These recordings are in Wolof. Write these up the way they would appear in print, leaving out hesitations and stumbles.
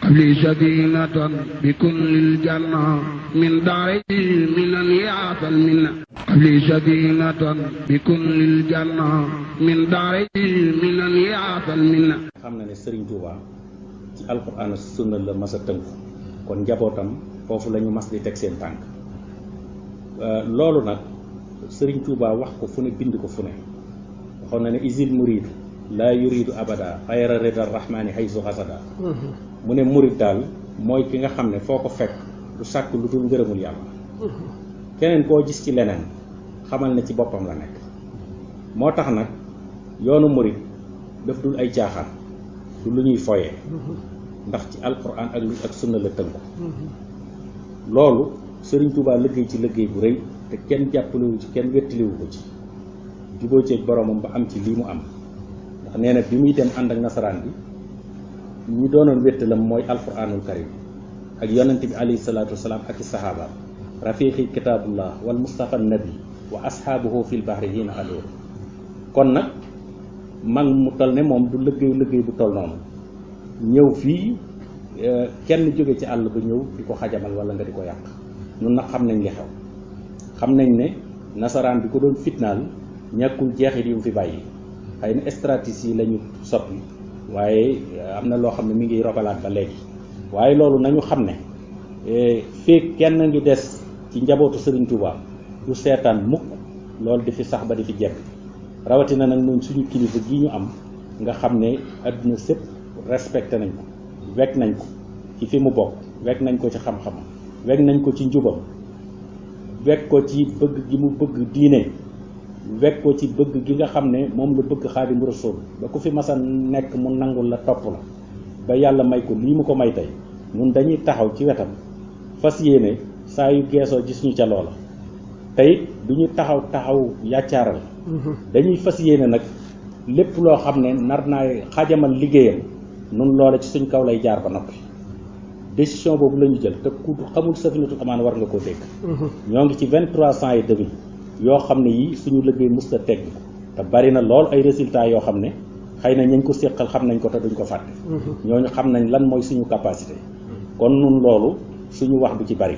li sadinatan bi kullil janna min daari minan yaatal minna li sadinatan bi kullil janna min daari minan yaatal minna. xam na ne Serigne Touba ci alquran ak sunna la mas a tënku kon njabootam foofu la ñu mas di teg seen tànk loolu nag Serigne Touba wax ko fu ne bind ko fu ne waxoon na ne isil muridu laa yuridu abada xayra rida rahmani haysu xasada mu ne murid daal mooy ki nga xam ne foo ko fekk du sàkk lu dul ngërëmul yàlla keneen koo gis ci leneen xamal ne ci boppam la nekk moo tax nag yoonu murid daf dul ay caaxaan du lu ñuy foyee ndax ci alquran ak sunna la tënku loolu Serigne Touba liggéey ci liggéey bu rëy te kenn jàppalewu ci kenn wettaliwu ko ci juboo ceeg boromam ba am ci lii mu am ndax nee na bi muy dem ànd ak nasaraan bi ñi doonoon wettalam mooy alquranul karim ak yonent bi alayhi salaatu wasalaam ak i sahaaba rafiqi kitabullah wal mustafa nabi wa ashaabuhu fil bahri hiina adoor kon nag mag mu toll ne moom du liggéey bu toll noonu ñëw fii kenn jóge ci àll ba ñëw di ko xajamal wala nga di ko yàq ñun nag xam nañ li xew xam nañ ne nasaraan bi ko doon fitnaal ñàkkul jeexit yu mu fi bàyyi xëy na stratégie la ñu soppi waaye am na loo xam ne mi ngi rogalaat ba léegi waaye loolu nañu xam ne fii kenn ngi des ci njabootu Serigne Touba du seetaan mukk loolu di fi sax ba di fi jekk rawatina nag ñun suñu kilifa gi ñu am nga xam ne adduna sépp respecté nañ ko wekk nañ ko ci fi mu bokk wekk nañ ko ci xam-xamam wekk nañ ko ci njubam wekk ko ci bëgg gi mu bëgg diine wekk ko ci bëgg gi nga xam ne moom la bëgg Xaadimu Rasuul ba ku fi masa nekk mu nangul la topp la ba yàlla may ko lii mu ko may tey ñun dañuy taxaw ci wetam fas yéene saa yu geesoo gis ñu ca loola tey du ñu taxaw yàccaaral dañuy fas yéene nag lépp loo xam ne nar naa xajamal liggéeyam nun loola ci suñ kaw lay jaar ba noppi décision boobu la ñu jël te ku xamul Safinatul Amaan war nga koo dégg ñoo ngi ci 23 ans et demi yoo xam ne yi suñu liggéey musta tegg te bari na lool ay résultats yoo xam ne xëy na ñañ ko séqal xam nañ ko te duñ ko fàtte ñooñu xam nañ lan mooy suñu capacité kon nun loolu suñu wax du ci bari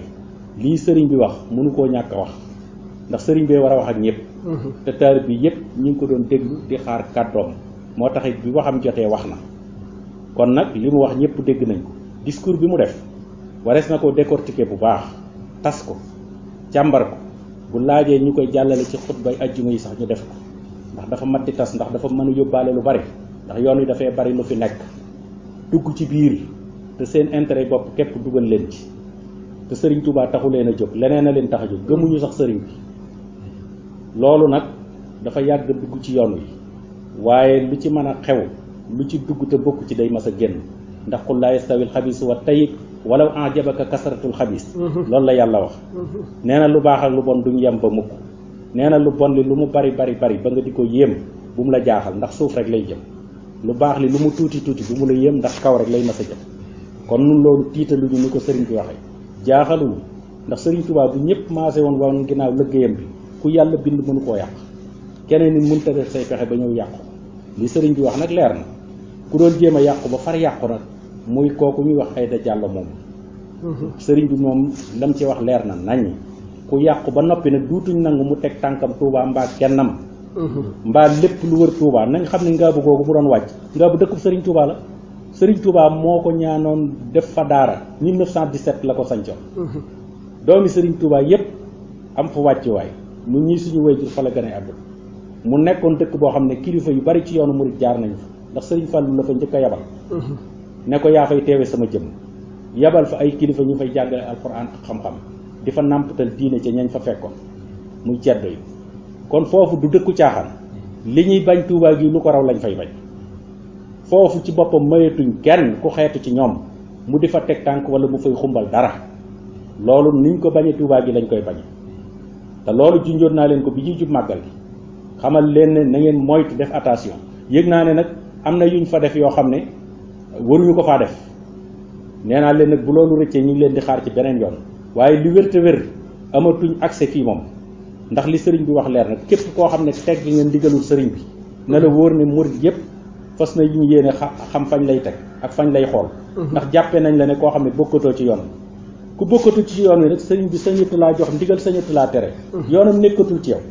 lii sëriñ bi wax mënu koo ñàkk a wax ndax sëriñ bee war a wax ak ñëpp te taarib bi yëpp ñu ngi ko doon déglu di xaar kàddoom moo taxit bi waxam jotee wax na kon nag li mu wax ñëpp dégg nañ ko discours bi mu def warees na ko décortiquer bu baax tas ko càmbar ko bu laajee ñu koy jàllale ci xutbay ajjuma yi sax ñu def ko ndax dafa mat di tas ndax dafa mën a yóbbaale lu bari ndax yoon wi dafay bari lu fi nekk dugg ci biir te seen intérêt bopp képp dugal leen ci te Serigne Touba taxu leen a jóg leneen a leen tax a jóg gëmuñu sax Serigne bi loolu nag dafa yàgg dugg ci yoon wi waaye lu ci mën a xew lu ci dugg te bokk ci day mas a génn ndax qul laa yastawil xabiis wa tayyib walaw ajabaka kasratul xabiis loolu la yàlla wax nee na lu baax ak lu bon duñ yem ba mukk nee na lu bon li lu mu bari ba nga di ko yéem bu mu la jaaxal ndax suuf rek lay jëm lu baax li lu mu tuuti bu mu la yéem ndax kaw rek lay mas a jëm kon nun loolu tiitaluñu ni ko sëriñ bi waxee jaaxaluñu ndax Serigne Touba bu ñëpp maasé woon ginnaaw liggéeyam bi ku yàlla bind mënu koo yàq keneen ni mënta def say pexe ba ñëw yàqu li sëriñ bi wax nag leer na ku doon jéem a yàqu ba far yàqu nag muy kooku ñuy wax Aïda Diallo moom sëriñ bi moom lam ci wax leer na nañ ku yàqu ba noppi nag duutuñ nangu mu teg tànkam Touba mbaa kennam mbaa lépp lu wër Touba nañ xam ne ngaabu googu mu doon wàcc ngaabu dëkkub Serigne Touba la Serigne Touba moo ko ñaanoon def fa daara 1917 la ko sancoon doomi Serigne Touba yépp am fa wàccuwaay ñun ñii suñu wayjur fa la gën a àdduna mu nekkoon dëkk boo xam ne kilifa yu bari ci yoonu murid jaar nañ fa ndax Serigne Fallou la fa njëkk a yabal ne ko yaa fay teewe sama jëm yabal fa ay kilifa ñu fay jàngale alxuraan ak xam-xam di fa nàmpatal diine ca ñañ fa fekkoon muy ceddo yi kon foofu du dëkku caaxaan li ñuy bañ Touba gi lu ko raw lañ fay bañ foofu ci boppam mayetuñ kenn ku xeetu ci ñoom mu di fa teg tànk wala mu fay xumbal dara loolu niñ ko bañee Touba gi lañ koy bañe te loolu junjoon naa leen ko bi ñuy jub màggal gi xamal leen ne na ngeen moytu def attention yëg naa ne nag am na yuñ fa def yoo xam ne waruñu ko faa def nee naa leen nag bu loolu rëccee ñu ngi leen di xaar ci beneen yoon waaye li wér te wér amatuñ accès fii moom ndax li sëriñ bi wax leer na képp koo xam ne teg ngeen ndigalul sëriñ bi na la wóor ne murid yëpp fas na ñu yéene xam fañ lay teg ak fañ lay xool ndax jàppee nañ la ne koo xam ne bokkatoo ci yoon ku bokkatu ci yoon wi rek sëriñ bi sañatu laa jox ndigal sañatu laa tere yoonam nekkatul ci yow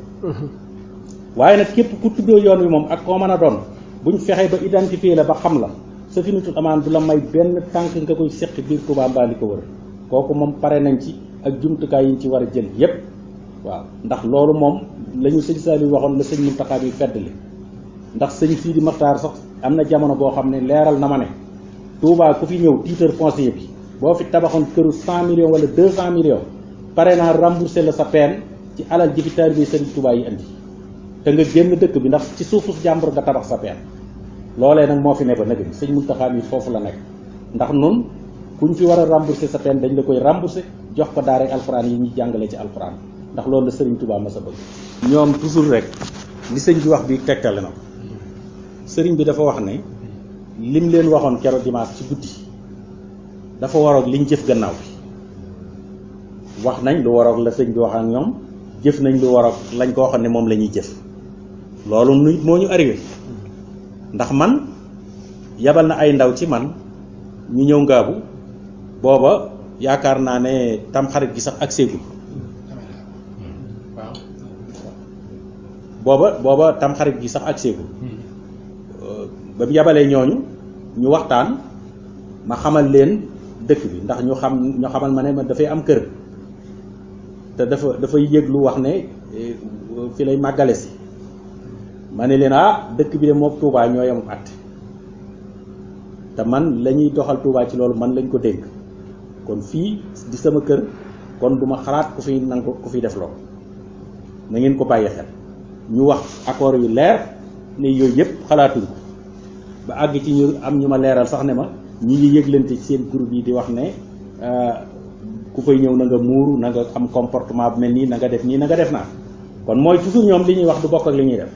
waaye nag képp ku tuddoo yoon wi moom ak koo mën a doon buñ fexee ba identifier la ba xam la Safinatul Amaan du la may benn tànk nga koy seqi biir Touba mbaa li ko wër kooku moom pare nañ ci ak jumtukaay yi ñu ci war a jël yépp waaw ndax loolu moom la ñu sëñ Saliou waxoon la sëñ Muntaxa bi feddali ndax sëñ Sidi Maxtaar sax am na jamono boo xam ne leeral na ma ne Touba ku fi ñëw titre foncier bi boo fi tabaxoon këru 100 millions wala 200 millions pare naa remboursé la sa peine ci alal ji fi taalibe sëriñ Touba yi andi te nga génn dëkk bi ndax ci suufu jàmbur nga tabax sa peine loolee nag moo fi ne ba nag sëñ Muntaxa mi foofu la nekk ndax nun kuñ fi war a remboursé sa peine dañ la koy remboursé jox ko daaray alxuraan yi ñuy jàngale ci alxuraan ndax loolu la sëriñ Touba ma sa bëgg ñoom toujours rek li sëñ bi wax bi tegtale na ko sëriñ bi dafa wax ne lim leen waxoon keroog dimanche ci guddi dafa waroog liñ jëf gannaaw bi wax nañ lu waroog la sëñ bi wax ak ñoom jëf nañ lu waroog lañ ko waxoon ne moom la ñuy jëf loolu nu moo ñu arrivé ndax man yabal na ay ndaw ci man ñu ñëw ngaabu booba yaakaar naa ne tamxarit gi sax ak seegul booba tamxarit gi sax ak seegul ba mu yabalee ñooñu ñu waxtaan ma xamal leen dëkk bi ndax ñu xamal ma ne ma dafay am kër te dafay yëg lu wax ne fi lay màggale si ma ne leen dëkk bi de mook Touba ñoo yem at te man la ñuy doxal Touba ci loolu man lañ ko dénk kon fii di sama kër kon duma xalaat ku fi nangu ku fi def loolu na ngeen ko bàyyi xel ñu wax accord yu leer ne yooyu yëpp xalaatuñ ko ba àgg ci ñu am ñu ma leeral sax ne ma ñi ngi yëglante ci seen groupe yi di wax ne ku fay ñëw na nga muuru na nga am comportement bu mel nii na nga def nii na nga def naa kon mooy toujours ñoom li ñuy wax du bokk ak li ñuy def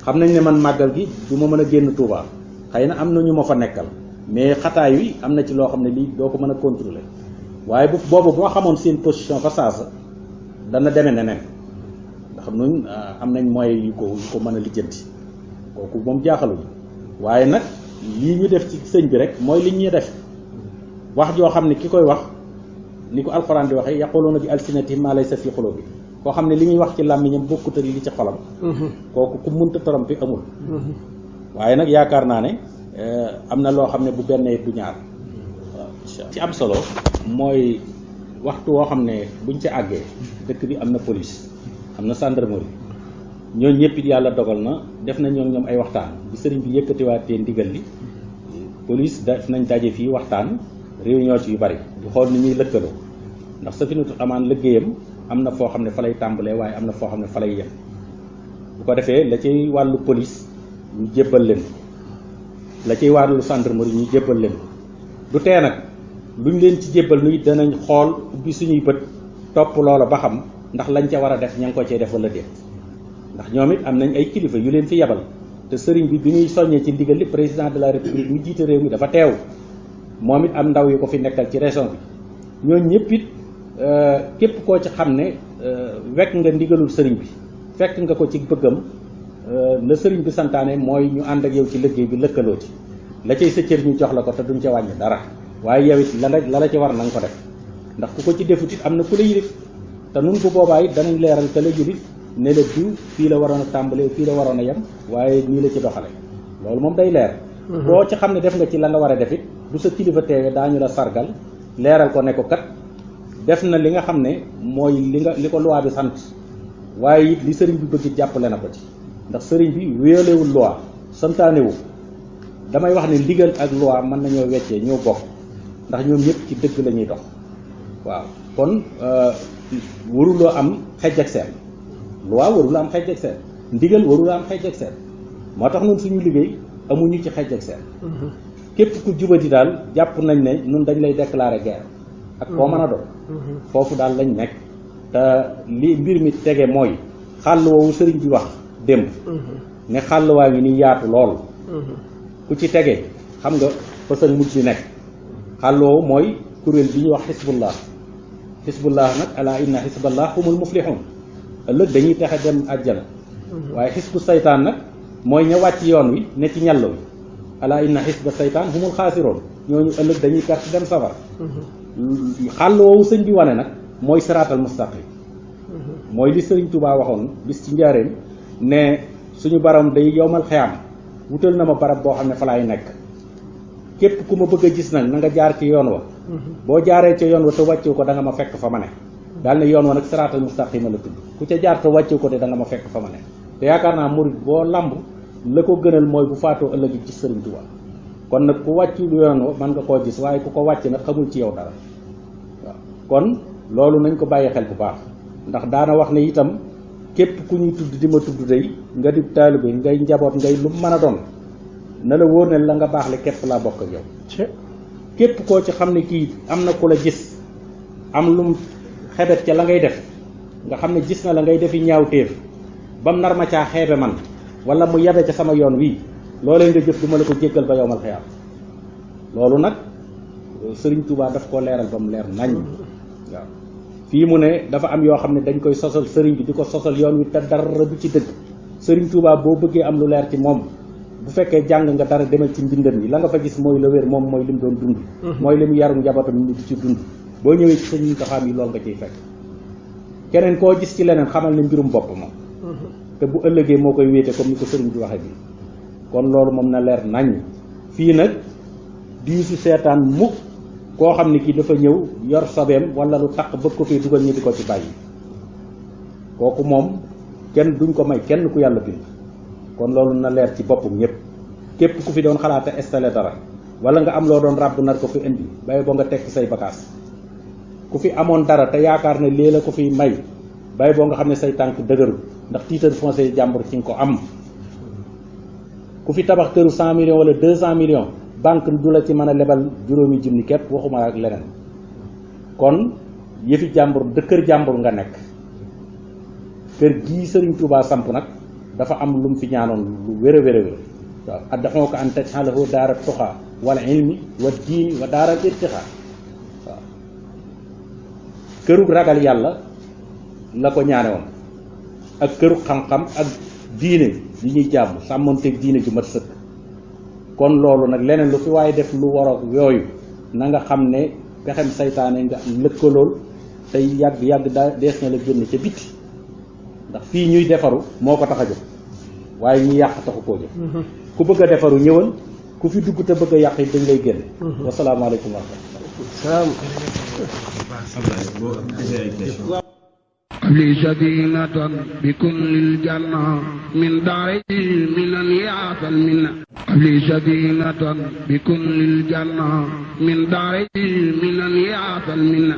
xam nañ ne man màggal gi du ma mën a génn Touba xëy na am na ñu ma fa nekkal mais xataay wi am na ci loo xam ne lii doo ko mën a contrôler waaye boobu boo xamoon seen position fa saasa dana demee neneen ndax ñun am nañ moyens yu ko mën a lijjanti kooku moom jaaxaluñu waaye nag lii ñu def ci sëñ bi rek mooy li ñuy def wax joo xam ne ki koy wax ni ko alxuraan di waxee yaquluuna bi alsinatihim maa laysa fi quluubihim koo xam ne li ñuy wax ci làmmiñam bokkut ak li ci xolam kooku ku munta torom bi amul waaye nag yaakaar naa ne am na loo xam ne bu benn du ñaar waaw ci am solo mooy waxtu woo xam ne buñ ci àggee dëkk bi am na police am na gendarmerie ñooñu ñëpp it yàlla dogal na def nañ ñoom ay waxtaan bi sëriñ bi yëkkatiwaatee ndigal li police def nañ daje fii waxtaan réunion ci yu bari di xool ni ñuy lëkkaloo ndax Safinatul Amaan liggéeyam am na foo xam ne fa lay tàmbalee waaye am na foo xam ne fa lay yem bu ko defee la ciy wàllu police ñu jébbal leen la ciy wàllu gendarmerie ñu jébbal leen du tee nag luñ leen ci jébbal nu it danañ xool ubbi suñuy bët topp loola ba xam ndax lañ ca war a def ña ngi ko cee def wala déet ndax ñoom it am nañ ay kilifa yu leen fi yebal te sëriñ bi muy soññee ci ndigal li président de la république mu jiite réew mi dafa teew moom it am ndaw yu ko fi nekkal ci région bi ñooñu ñëpp it képp koo ci xam ne wekk nga ndigalul sëriñ bi fekk nga ko ci bëggam la sëriñ bi santaane mooy ñu ànd ak yow ci liggéey bi lëkkaloo ci la cay sa cër ñu jox la ko te duñ ca wàññi dara waaye yow it la la ci war na nga ko def ndax ku ko ci defut it am na ku la yilif te nun bu boobaa it danañ leeral ka la yilif ne la diw fii la waroon a tàmbalee fii la waroon a yem waaye nii la ci doxale loolu moom day leer boo ci xam ne def nga ci la nga war a def it bu sa kilifa teewee daañu la sargal leeral ko ne ko kat def na li nga xam ne mooy li ko loi bi sant waaye it li sëriñ bi bëgg jàppale na ko ci ndax sëriñ bi wéelewul loi santaanewu damay wax ne ndigal ak loi mën nañoo weccee ñoo bokk ndax ñoom ñëpp ci dëgg la ñuy dox waaw kon waruloo am xejj ak seen loi warula am xejj ak seen ndigal warula am xejj ak seen moo tax ñun suñu liggéey amuñu ci xejj ak seen képp ku jubadi daal jàpp nañ ne ñun dañ lay déclarer guerre ak koo mën a doon foofu daal lañ nekk te li mbir mi tege mooy xàll woowu sëriñ bi wax démb ne xàll waa ngi ni yaatu lool ku ci tege xam nga fa sa mujj nekk xàll woowu mooy kuréel bi ñuy wax xisbullah nag ala inna xisballah humul muflihun ëllëg dañuy texe dem àjjana waaye xisbu saytaan nag mooy ña wàcc yoon wi ne ci ñàll wi ala inna xisba saytaan humul xaasiroon ñooñu ëllëg dañuy perte dem safara xàll woowu sëñ bi wane nag mooy siraatal mustaqim mooy li sëriñ Tuubaa waxoon bis ci njaareem ne suñu baram day yowmal xiyam wutal na ma barab boo xam ne fa laay nekk képp ku ma bëgg a gis nag na nga jaar ci yoon wa boo jaaree ca yoon wa te wàccew ko da nga ma fekk fa ma ne daal ne yoon wa nag siraatal mustaqima la tudd ku ca jaar te wàccew ko te da nga ma fekk fa ma ne te yaakaar naa murid boo lamb la ko gënal mooy bu faatoo ëllëg ci sëriñ Tuubaa kon nag ku wàcc yoon wa mën nga koo gis waaye ku ko wàcc nag xamul ci yow dara waaw kon loolu nañ ko bàyyi xel bu baax ndax daana wax ne itam képp ku ñuy tudd di ma tudd day nga di taalibe ngay njaboot ngay lu mën a doon na la wóor ne la nga baax le képp laa bokk ak yow képp koo ci xam ne kii am na ku la gis am lum xebet ca la ngay def nga xam ne gis na la ngay defi ñaaw téef bam nar ma caa xeebe man wala mu yabe ca sama yoon wii loolee nga jëf du ma la ko jéggal ba yowmal xiyaam loolu nag sëriñ Touba daf koo leeral ba mu leer nañ waaw fii mu ne dafa am yoo xam ne dañ koy sosal sëriñ bi di ko sosal yoon wi te dara du ci dëgg sëriñ Touba boo bëggee am lu leer ci moom bu fekkee jàng nga dara demal ci mbindam yi la nga fa gis mooy la wér moom mooy li mu doon dund mooy li mu yarum njabootam ñu di ci dund boo ñëwee ci sëñ taxaam yi loolu nga ciy fekk keneen koo gis ci leneen xamal ne mbirum bopp moom te bu ëllëgee moo koy wéete comme ni ko sëriñ bi waxee bi kon loolu moom na leer nañ fii nag diisu seetaan mukk koo xam ne kii dafa ñëw yor sabeem wala lu taq bëgg ko fii dugal ñu di ko ci bàyyi kooku moom kenn duñ ko may kenn ku yàlla bind kon loolu na leer ci boppam ñëpp képp ku fi doon xalaata installé dara wala nga am loo doon ràbb nar ko fi indi bàyyi boo nga tekki say bagaas ku fi amoon dara te yaakaar ne lii la ko fi may bàyyi boo nga xam ne say tànk dëgëru ndax titre foncier jàmbur ci nga ko am ku fi tabax këru 100 millions wala 200 millions banque du la ci mën a lebal juróomi junni képp waxuma ak leneen kon yëfi jàmbur kër jàmbur nga nekk kër gii Sëriñ Tuubaa samp nag dafa am lu mu fi ñaanoon lu wér a wér a wér waaw addaxoo ko an taj'alahu daara tuqaa wal ilmi wa diini wa daara irtixaa waaw kërug ragal yàlla la ko ñaane woon ak kërug xam-xam ak diine yi ñuy jàmm sàmmonteeg diine ju mat sëkk kon loolu nag leneen lu fi waaye def lu waroog yooyu na nga xam ne pexem saytaane nga lëkkalool tey yàgg daa dees na la génn ca bitti ndax fii ñuy defaru moo ko tax a jóg waaye ñi yàq taxu koo jóg ku bëgg a defaru ñëwal ku fi dugg te bëgg a yàq yi dañ lay génne wasalaamaaleykum wa rahmatulah li sadinatan bi kullil janna min daari minan yaatal minna li sadinatan bi kullil janna min daari minan yaatal minna